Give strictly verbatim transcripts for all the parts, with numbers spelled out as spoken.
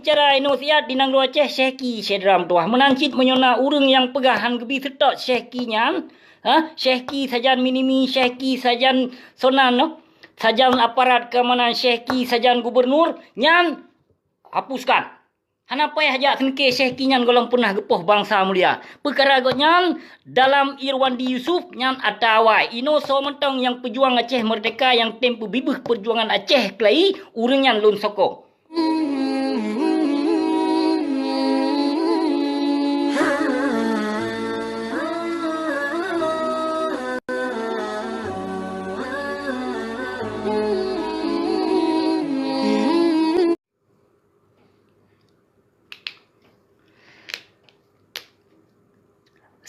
Cara inoe siat di nanggroe Aceh, Syehki, syedara meutuwah. Meunan cit meunyoe na ureuëng nyang peugah han geubi seutôt Syehki nyan, ha, Syehki sajan Minimi, Syehki sajan Sonan, noh, sajan aparat keamanan, Syehki sajan gubernur, nyan hapuskan. Hana payah jak seungke Syehki nyan gohlom peunah geupoh bansa mulia. Peukara gobnyan dalam Irwandi Yusuf nyan ata awai. Inoe soe mantong nyang peujuang Aceh meurdeka nyang tem peubibeuh peujuangan Aceh keulayi, ureuëng nyan lôn sokong.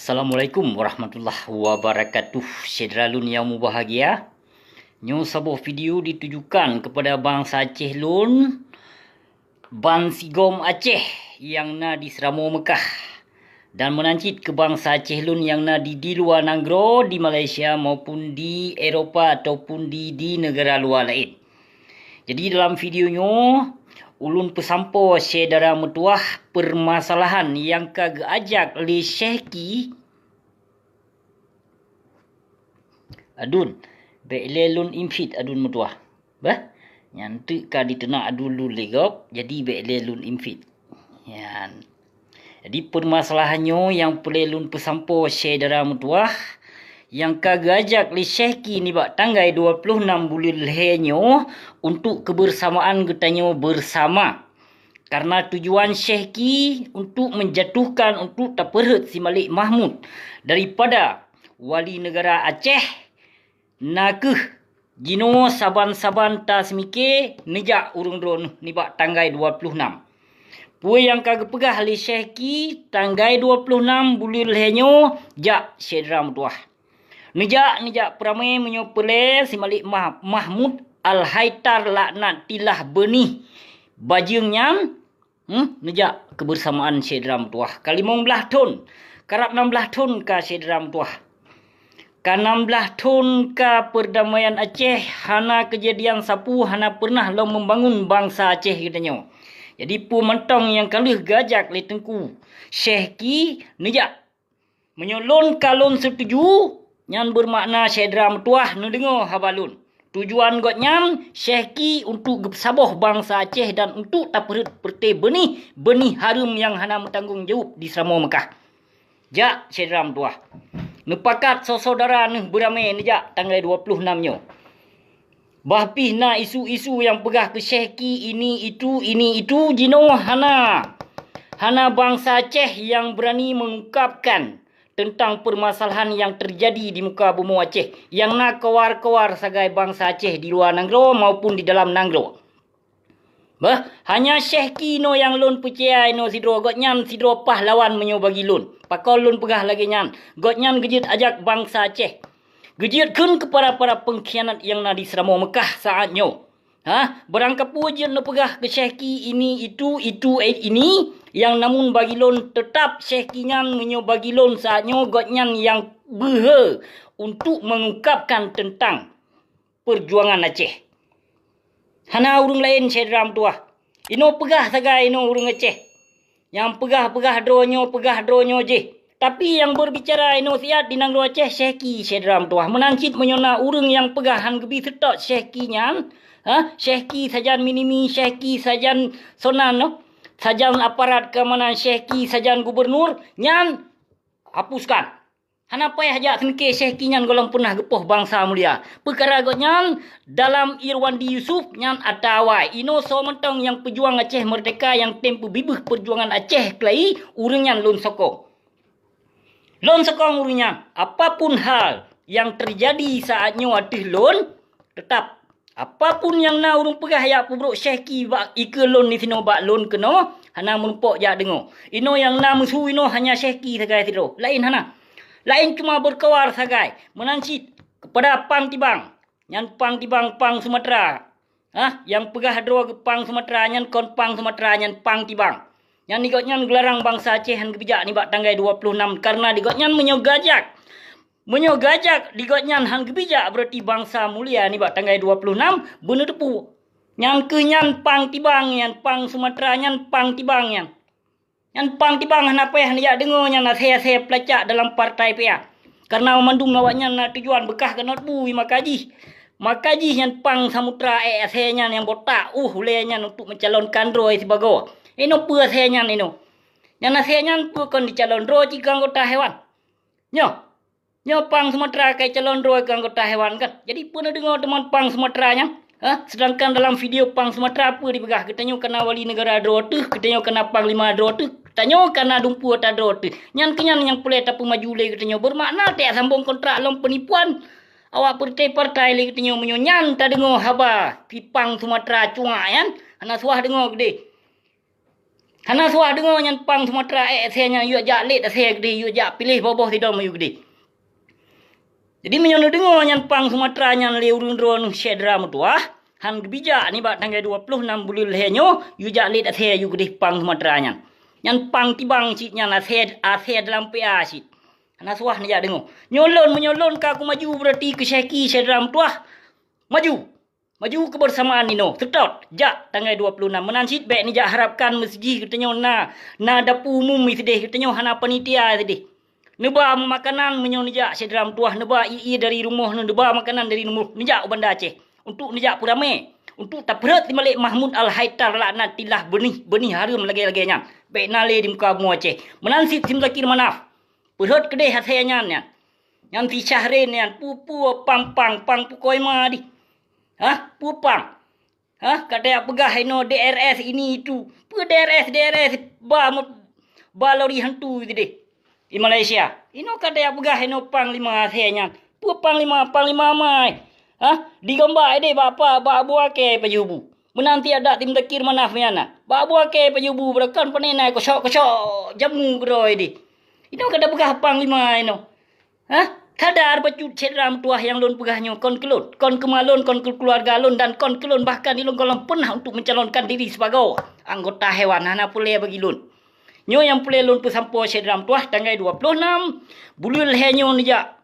Assalamualaikum warahmatullahi wabarakatuh. Syedara lôn nyang mubahgia, nyoe saboh video ditujukan kepada bansa Aceh lôn ban sigom Aceh nyang na di Seuramoe Meukah, dan meunan cit keu bansa Aceh lôn nyang na di, di luwa nanggroe, di Malaysia maupun di Eropa ataupun di, di neugara luwa laén. Jadi dalam video nyoe, ulôn peusampoe syedara meutuwah peumasalahan nyang ka geuajak lé Syehki. Adun, bék lé lôn invite adun meutuwah. Bah, nyan teuk ka diteunak adun lôn lé gob, jadi bék lé lôn invite. Nyan. Jadi peumasalahan nyoe nyang peureulée lôn peusampoe syedara meutuwah, nyang ka geuajak lé Syehki nibak tanggai dua ploh nam buleuen lhée nyoe untuk keubeusamaan geutanyoe beusama. Kareuna tujuan Syehki untuk meujatuhkan, untuk tapeurhot si Malik Mahmud daripada wali neugara Aceh, na kheueh jinoe saban-saban ta seumike neujak ureuëng droeneueh nibak tanggai dua ploh nam. Peue nyang ka geupeugah lé Syehki tanggai dua ploh nam buleuen lhée nyoe, jak syedara meutuwah. Neujak, neujak peuramé meunyoe peureulée si Malik Mah-, Mahmud Al-Haitar laknatillah beunih bajeueng nyan, Hmm, neujak keubeusamaan syedara meutuwah. Ka limong blaih thon, karab nam blaih thon ka syedara meutuwah. Ka nam blaih thon ka peurdamaian Aceh hana keujadian sapeue, hana peureunah lom meubangon bansa Aceh geutanyoe. Jadi peue mantong nyang ka lheueh geuajak lé Teungku Syehki neujak. Meunyoe lôn ka lôn seutuju, nyan beumakna syedara meutuwah neudeungoe haba lôn. Tujuan gobnyan Syehki untuk geupeusaboh bansa Aceh dan untuk tapeurhot peureute beunih, beunih hareuem nyang hana meutanggong jaweueb di Seuramoe Meukah. Jak syedara meutuwah. Neupakat soe-soe dara neuh beuramé neujak tanggai dua ploh nam nyoe. Bah pih na isu-isu nyang peugah keu Syehki ini itu, ini itu, jinoe hana. Hana bansa Aceh nyang beurani meungungkapkan teuntang peumasalahan nyang teujadi di muka bumoe Aceh nyang na kawar-kawar sagai bansa Aceh di luwa nanggroe maupun di dalam nanggroe. Bah, hanya Syehki inoe nyang lôn peucaya inoe sidroe, gobnyan sidroe pahlawan meunyoe bagi lôn. Pakon lôn peugah lagée nyan? Gobnyan geujeuet ajak bansa Aceh. Geujeuet kheun keu para-para peungkhianat nyang na di Seuramoe Meukah saát nyoe. Ha, barangkapeue jeuet neupeugah keu Syehki ini, itu, itu, eh, ini, nyang namun bagi lôn teutab Syehki nyan meunyoe bagi lôn saát nyoe gobnyan nyang beuhe untuk meungungkapkan teuntang peujuangan Aceh. Hana ureuëng laén syedara meutuwah. Inoe peugah sagai inoe ureuëng Aceh. Nyang peugah-peugah droe nyoe, peugah droe nyoe jih. Tapi nyang beubicara inoe siat di nanggroe Aceh, Syehki syedara meutuwah. Meunan cit meunyoe na ureuëng nyang peugah han geubi seutôt Syehki nyan, ha, Syehki sajan Minimi, Syehki sajan Sonan, noh, sajan aparat keamanan, Syehki sajan gubernur, nyan hapuskan. Hana payah jak seungke Syehki nyan gohlom peunah geupoh bansa mulia. Peukara gobnyan dalam Irwandi Yusuf nyan ata awai. Inoe soe mantong nyang peujuang Aceh meurdeka nyang tem peubibeuh peujuangan Aceh keulayi, ureuëng nyan lôn sokong. Lôn sokong ureuëng nyan. Apapun hal nyang teujadi saát nyoe ateueh lôn, teutap Apapun nyang na ureuëng peugah jak peubrok Syehki bak ikeue lôn disinoe bak lôn keunoe, hana meurumpok jak deungoe. Inoe nyang na meusu inoe hanya Syehki sagai sidroe, laén hana. Laén cuma beukawar sagai, meunan cit keupada Pang Tibang. Nyan Pang Tibang, Pang Sumatra. Hah, nyang peugah droe geuh Pang Sumatra nyan kon Pang Sumatra, nyan Pang Tibang. Nyan di gobnyan geularang bansa Aceh han geubijak nibak tanggai dua ploh nam, kareuna di gobnyan meunyoe gajak Meunyoe gajak di gobnyan han geubijak, beurati bansa mulia nibak tanggai dua ploh nam beuneuteupeue. Nyan keuh nyan pang tibang nyan, pang Sumatra nyan pang tibang nyan. Nyan pang tibang hana payah neujak deungoe nyan asèe-asèe peulacak dalam partai P A. Kareuna mandum awaknyan na tujuan beukah keunot bu maka jih. Maka jih nyan pang Sumatra ék asèe nyan nyang botak uh ulèe nyan untuk meucalonkan droe sibagoe. Inoe peue asèe nyan inoe? Nyan asèe nyan peue kon jicalon droe cit keu anggota dewan? Nyoe, nyoe pang Sumatra ka jicalon droe keu anggota dewan kan? Jadi peue neudeungoe teuma pang Sumatra nyan? Hah? Seudangkan dalam video pang Sumatra peue jipeugah, geutanyoe kana wali neugara droe teuh, geutanyoe kana panglima droe teuh, geutanyoe kana dumpeue ata droe teuh. Nyan keuh nyan nyang peureulèe tapeumaju lé geutanyoe. Beumakna tajak sambong kontrak lom peunipuan awak partai-partai lé geutanyoe. Meunyoe nyan tadeungoe haba si pang Sumatra cuak nyan, hana suah deungoe keudéh. Hana suah deungoe nyan pang Sumatra ék asèe nyan yue jak lét asèe keudéh, yue jak piléh boh-boh sidroe miyueb keudéh. Jadi meunyoe neudeungoe nyan pang Sumatra nyan lé ureueng droeneuh syedara meutuwah, han geubijak nibak tanggai dua ploh nam buleuen lhèe nyoe yue jak lét asèe yue keudéh pang Sumatra nyan. Nyan pang tibang cit nyan asèe, asèe dalam P A cit. Hana suah neujak deungoe. Nyoe lôn, meunyoe lôn ka kumaju beurati keu syèki syedara meutuwah. Maju! Maju keubeusamaan inoe, seutôt, jak tanggai dua ploh nam. Meunan cit bèk neujak harapkan meusideh geutanyoe na, na dapu umum sideh, geutanyoe hana panitia sideh. Neuba makanan meunyoe neujak syedara meutuwah, neuba ie-ie dari rumoh neuh, neuba makanan dari rumoh, neujak u Banda Aceh. Untuk neujak peuramè, untuk tapeurhot si Malik Mahmud Al-Haitar laknatillah beunih, beunih hareuem lagèe-lagèe nyan. Bèk na lé di muka bumoe Aceh. Meunan cit si Muzakir Manaf. Peurhot keudéh asèe nyan nyan. Nyan si Syahrin nyan, peue-peue pang-pang, pang pukoi ma dih. Hah? Peue pang? Hah? Ka tajak peugah inoe D R S ini itu. Peue D R S, D R S ba, ba lori hantu sideh di Malaysia. Inoe ka tajak peugah inoe panglima asèe nyan. Peue panglima, panglima ma? Hah? Digamba ideh bak apa? Bak Abu Akei pajoh bu. Meunan tiep dak si Muzakir Manaf nyan na. Bak Abu Akei pajoh bu, beureukan pane na kosok-kosok jamu keudroe deh. Inoe ka tapeugah panglima inoe. Hah? Sadar bacut syedara meutuwah nyang lôn peugah nyoe kon keu lôn, kon keu ma lôn, kon keu keuluwarga lôn dan kon keu lôn, bahkan di lôn gohlom peunah untuk meucalonkan diri sibagoe anggota dewan, hana peureulèe bagi lôn. Nyoe nyang peureulèe lôn peusampoe syedara meutuwah, tanggai dua ploh nam buleuen lhèe nyoe neujak.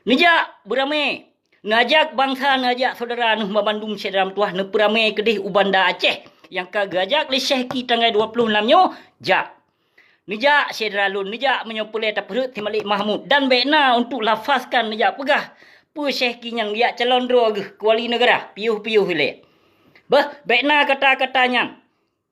Neujak beuramè, neuajak bansa, neuajak syedara neuh banmandum syedara meutuwah neupeuramè keudeh u Banda Aceh nyang ka geuajak lé Syèh Ki tanggai dua ploh nam nyoe jak. Neujak syedara lôn, neujak meunyoe peureulèe tapeurhot si Malik Mahmud dan bèk na untuk lafazkan neujak peugah peue Syèh Ki nyan geujak calon droe geuh keu wali neugara, piôh-piôh ilèe. Beuh, bèk na kata-kata nyan.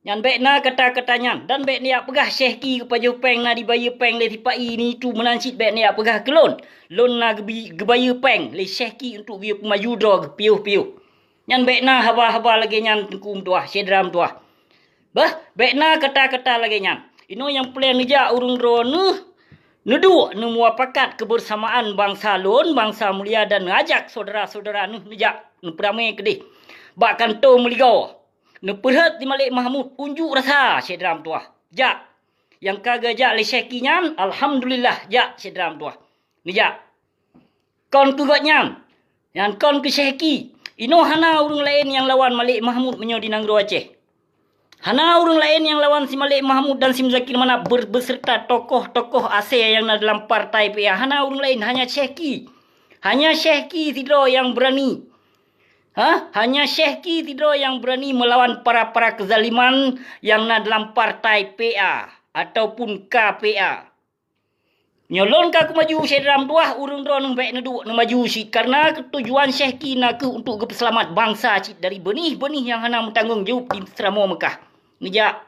Nyan bèk na kata-kata nyan, dan bèk neujak peugah Syèh Ki geupajoh pèng na dibayeue pèng lé sipa-i ni tu meunan cit bèk neujak peugah keu lôn. Lôn na geubi-, geubayeue pèng lé Syèh Ki untuk geuyue peumaju droe geuh piôh-piôh. Nyan bèk na haba-haba lagèe nyan Teungku meutuwah, syedara meutuwah. Beuh, bèk na kata-kata lagèe nyan. Inoe nyang peureulèe neujak ureueng droeneuh neuduek neumuapakat keubeusamaan bansa lôn, bansa mulia dan neuajak syedara-syedara neuh neujak neupeuramè keudeh bak kantô meuligoe. Neupeurhot si Malik Mahmud, unjuk rasa syedara meutuwah. Jak. Nyang ka geujak lé Syèh Ki nyan, alhamdulillah, jak syedara meutuwah. Neujak. Kon keu gobnyan, nyan kon keu Syèh Ki. Inoe hana ureueng laén nyang lawan Malik Mahmud meunyoe di nanggroe Aceh. Hana ureueng laén nyang lawan si Malik Mahmud dan si Muzakir Manaf ber-, beuseurta tokoh-tokoh asèe nyang na dalam partai P A. Hana ureueng laén, hanya Syèh Ki. Hanya Syèh Ki sidroe nyang beurani. Hah? Hanya Syèh Ki sidroe nyang beurani meulawan para-para keuzaliman nyang na dalam partai P A ataupun K P A. Nyoe lôn ka kumaju syedara meutuwah, ureueng droeneuh bèk neuduek neumaju cit, kareuna tujuan Syèh Ki na kheueh untuk geupeuseulamat bansa cit dari beunih-beunih nyang hana meutanggong jaweueb di Seuramoe Meukah. Neujak.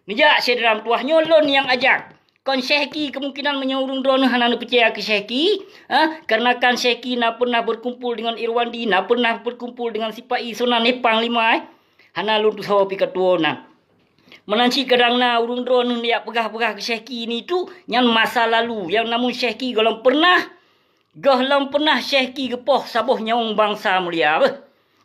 Neujak syedara meutuwah, nyoe lôn nyang ajak. Kon Syèh Ki, kemungkinan meunyoe ureueng droeneuh hana neupeucaya keu Syèh Ki, ha, kareuna kan Syèh Ki na peunah beukumpul deungon Irwandi, na peunah beukumpul deungon sipa-i, soe nan, eh, panglima, eh. Hana lôn tusoe pih ka tuwoe nan. Meunan cit kadang na ureueng droeneuh neujak peugah-peugah keu Syèh Ki ni tu, nyan masa lalu, nyang namun Syèh Ki gohlom peunah, gohlom peunah Syèh Ki geupoh saboh nyawöng bansa mulia beuh.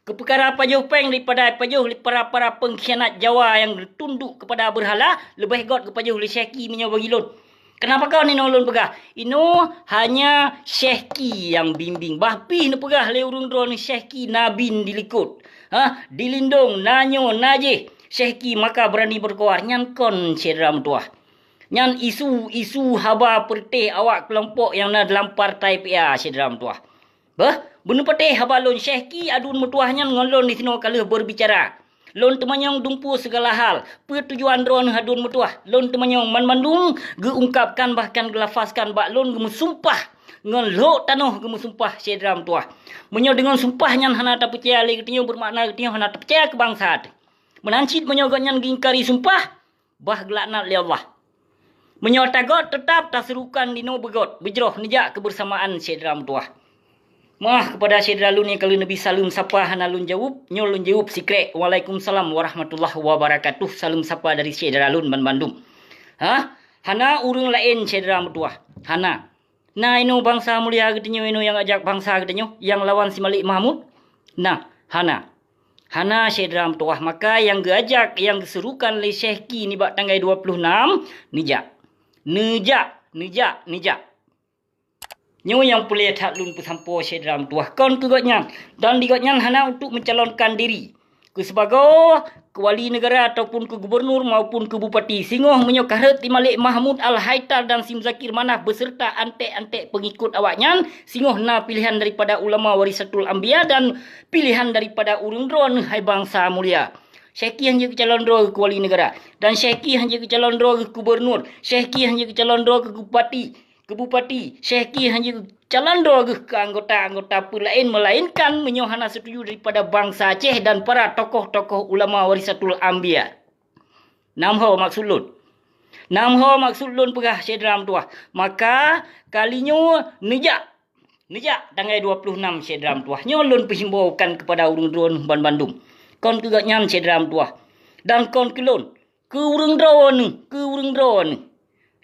Keu peukara pajoh pèng daripada pajoh lé para-para peungkhianat Jawa nyang tunduk keupada beurhala, leubeh göt geupajoh lé Syèh Ki meunyoe bagi lôn. Keunapa kon inoe lôn peugah? Inoe hanya Syèh Ki nyang bimbing. Bah pih neupeugah lé ureueng droeneuh Syèh Ki na bin dilikot. Hah, dilindong, na nyoe, na jéh. Syèh Ki maka beurani beukoar. Nyan kon syedara meutuwah. Nyan isu-isu haba peureutéh awak keulompok nyang na dalam partai P A, syedara meutuwah. Beuh, Beuneupatéh haba lôn, Syehki Aduen Meutuah nyan ngon lôn disinoe ka lheueh beurbicara. Lôn teumanyong dumpeue sigala hal, peue tujuan droeneuh Aduen Meutuah. Lôn teumanyong banmandum geuungkapkan bahkan geulafazkan bak lôn geumeusumpah, ngon lhok tanoh geumeusumpah syedara meutuah. Meunyoe deungon sumpah nyan hana tapeucaya lé geutanyoe, beumakna geutanyoe hana tapeucaya keu bansa teuh. Meunan cit meunyoe gobnyan geuingkari sumpah, bah geulaknat lé Allah. Meunyoe tagot, teutab taseurukan dinoe beugot, beujroh neujak keubeursamaan syedara meutuah. Meuah keupada syedara lôn nyang ka lheueh neubi saleuem sapa hana lôn jaweueb, nyoe lôn jaweueb sikrek, "Waalaikumsalam warahmatullahi wabarakatuh." Saleuem sapa dari syedara lôn banmandum. Hah? Hana ureuëng laén syedara meutuah. Hana. Na inoe bansa mulia geutanyoe inoe nyang ajak bansa geutanyoe nyang lawan si Malik Mahmud? Na, hana. Hana syedara meutuah, maka nyang geuajak, nyang geuseurukan lé Syehki nibak tanggai dua ploh nam, neujak. Neujak, neujak, neujak. Nyoe nyang peureulée that lôn peusampoe syedara meutuah kon keu gobnyan, dan di gobnyan hana untuk mencalonkan diri keu sibagoe keu wali neugara ataupun keu gubunur maupun keu bupati. Singoh meunyoe ka rhot si Malik Mahmud Al-Haidar dan si Muzakir Manaf beserta antek-antek peungikut awaknyan, singoh na piléhan daripada ulama warisatul anbiya dan piléhan daripada ureuëng droeneuh hai bansa mulia. Syehki hana jeuet keu calon droe keu wali neugara, dan Syehki hana jeuet keu calon droe keu gubunur, Syehki hana jeuet keu calon droe keu bupati. Keu bupati, Syehki hana jeuet keu calon droe geuh keu anggota-anggota peulaén, melainkan meunyoe hana seutuju daripada bansa Aceh dan para tokoh-tokoh ulama warisatul anbiya. Nam ho maksud lôn. Nam ho maksud lôn peugah syedara meutuah. Maka, kali nyoe neujak. Neujak tanggai dua ploh nam syedara meutuah. Nyoe lôn peuhimbaukan keupada ureuëng droeneuh banmandum. Kon keu gobnyan syedara meutuah. Dan kon keu lôn. Keu ureuëng droeneuh, keu ureuëng droeneuh.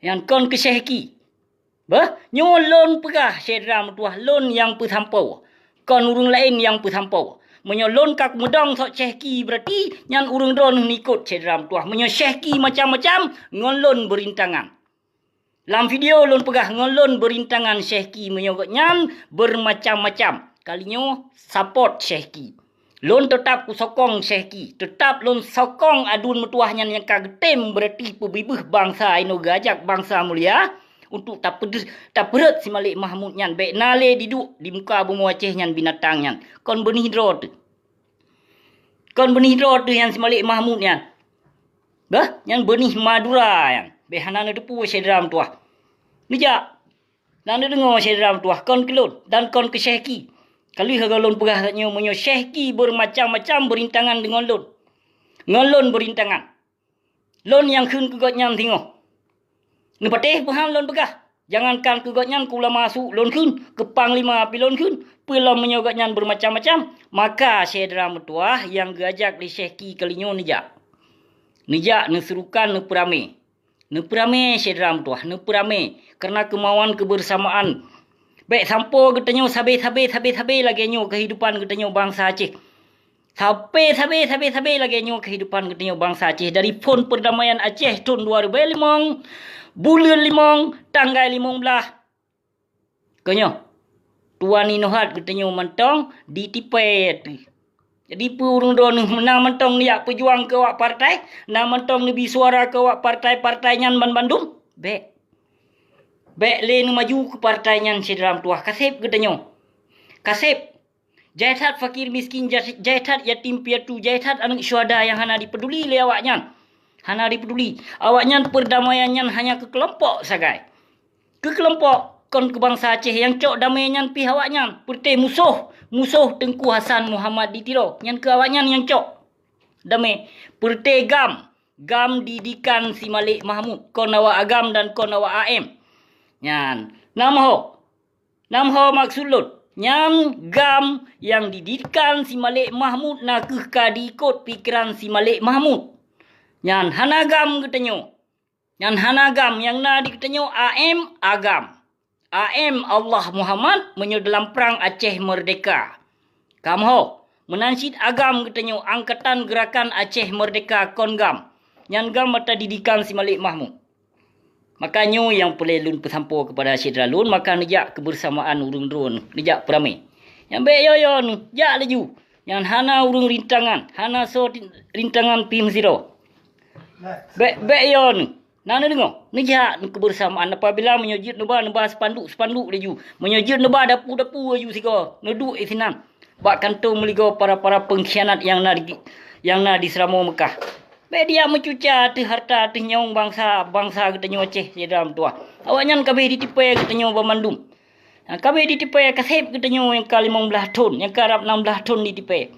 Nyan kon keu Syehki. Bah, nyoe lôn peugah syedara meutuah lôn nyang peusampoe, kon ureuëng laén nyang peusampoe. Meunyoe lôn ka kumeudong sok Syehki, beurati nyan ureuëng droeneuh neuikot syedara meutuah. Meunyoe Syehki macam-macam, ngon lôn beurintangan. Lam video lôn peugah ngon lôn beurintangan Syehki meunyoe gobnyan beurimacam-macam. Kali nyoe support Syehki. Lôn teutab kusokong Syehki, teutab lôn sokong Aduen Meutuah nyan nyang ka geutem beureuti peubibeuh bansa inoe geuajak bansa mulia untuk tapeudeuh, tapeurhot si Malik Mahmud nyan bék na lé diduek di muka bumoe Aceh nyan binatang nyan. Kon beunih droe teuh. Kon beunih droe teuh nyan si Malik Mahmud nyan. Bah, nyan beunih Madura nyan. Bék hana neuteupeue syedara meutuah. Neujak. Dan neudeungoe syedara meutuah kon keu lôn dan kon keu Syehki. Ka lheueh lôn peugah nyoe meunyoe Syehki beurimacam-macam beurintangan deungon lôn. Ngon lôn beurintangan. Lôn nyang kheun keu gobnyan singoh. Neupatéh peuhan lôn peugah. Jangankan keu gobnyan keu ulama su lôn kheun, keu panglima pi lôn kheun, peue lom meunyoe gobnyan beurimacam-macam, maka syedara meutuah nyang geuajak lé Syehki kali nyoe neujak. Neujak neuseurukan neupeuramé. Neupeuramé syedara meutuah, neupeuramé, kareuna keumauan keubeusamaan. Bék sampoe geutanyoe sabé-sabé, sabé-sabé lagée nyoe keuhidupan geutanyoe bansa Aceh. Sabé-sabé, sabé-sabé lagée nyoe keuhidupan geutanyoe bansa Aceh dari phon peurdamaian Aceh thon dua ribée limong, buleuen limong, tanggai limong blaih. Keunyoe, tuan inoe that geutanyoe mantong ditipée teuh. Jadi peue ureuëng droeneuh na mantong neujak peujuang keu awak partai, na mantong neubi suara keu awak partai-partai nyan banmandum? Bék. Bék lé neumaju keu partai nyan syedara meutuah. Kaseb geutanyoe. Kaseb. Jai that fakir miskin, jai that yatim piatu, jai that aneuëk syuhada nyang hana jipeuduli lé awaknyan. Hana jipeuduli. Awaknyan peurdamaian nyan hanya keu keulompok sagai. Keu keulompok kon keu bansa Aceh nyang cok damé nyan pih awaknyan. Peureuté musoh, musoh Teungku Hasan Muhammad di Tiro. Nyan keu awaknyan nyang cok damé. Peureuté GAM, GAM didikan si Malik Mahmud. Kon awak AGAM dan kon awak AM. Nyan. Nam ho. Nam ho maksud lôn. Nyan GAM nyang didikan si Malik Mahmud na kheueh ka diikot pikeran si Malik Mahmud. Nyan hana GAM geutanyoe. Nyan hana GAM nyang na di geutanyoe AM AGAM. AM Allah Muhammad meunyoe dalam prang Aceh Merdeka. Kam ho, meunan cit AGAM geutanyoe Angkatan Gerakan Aceh Merdeka kon GAM. Nyan GAM mata didikan si Malik Mahmud. Maka nyoe nyang peureulée lôn peusampoe keupada syedara lôn, maka neujak keubeursamaan ureuëng droeneuh, neujak peuramé. Nyang bék yo-yo neuh, jak laju. Nyan hana ureuëng rintangan, hana soe rintangan pih meusidroe. Bék, bék yo neuh. Na neudeungoe, neujak keubeursamaan apabila meunyoe jeuet neuba, neuba spanduk-spanduk laju. Meunyoe jeuet neuba dapu-dapu laju sigoe, neuduek sinan. Bak kantô meuligoe para-para pengkhianat nyang na di, nyang na di Seuramoe Meukah. Bék dijak meucuca ateueh hareuta ateueh nyawöng bansa, bansa geutanyoe Aceh, syedara meutuwah. Awaknyan ka abéh jitipée geutanyoe banmandum. Nyang ka abéh jitipée kaseb geutanyoe nyang ka limong blaih thon, nyang ka rab nam blaih thon jitipée.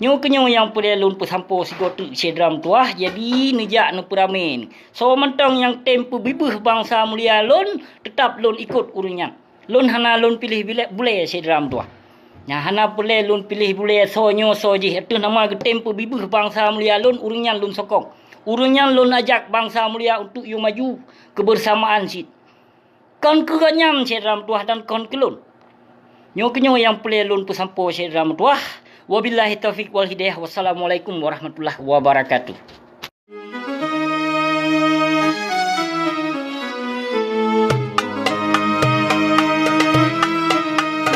Nyoe keuh nyoe nyang peureulée lôn peusampoe sigoe teuk syedara meutuwah, jadi neujak neupeuramé. Soe mantong nyang tem peubibeuh bansa mulia lôn, teutab lôn ikot ureuëng nyan. Lôn hana lôn piléh bilé-, bulée syedara meutuwah. Nyang hana peureulée lôn piléh bulée soe nyoe soe jih ateueh nama geutem peubibeuh bansa mulia lôn, ureuëng nyan lôn sokong. Ureuëng nyan lôn ajak bansa mulia untuk yue maju keubeursamaan cit. Kon keu gobnyan syedara meutuwah dan kon keu lôn. Nyoe keuh nyoe nyang peureulée lôn peusampoe syedara meutuwah. Wabillahi taufiq wal hidayah. Wassalamualaikum warahmatullahi wabarakatuh.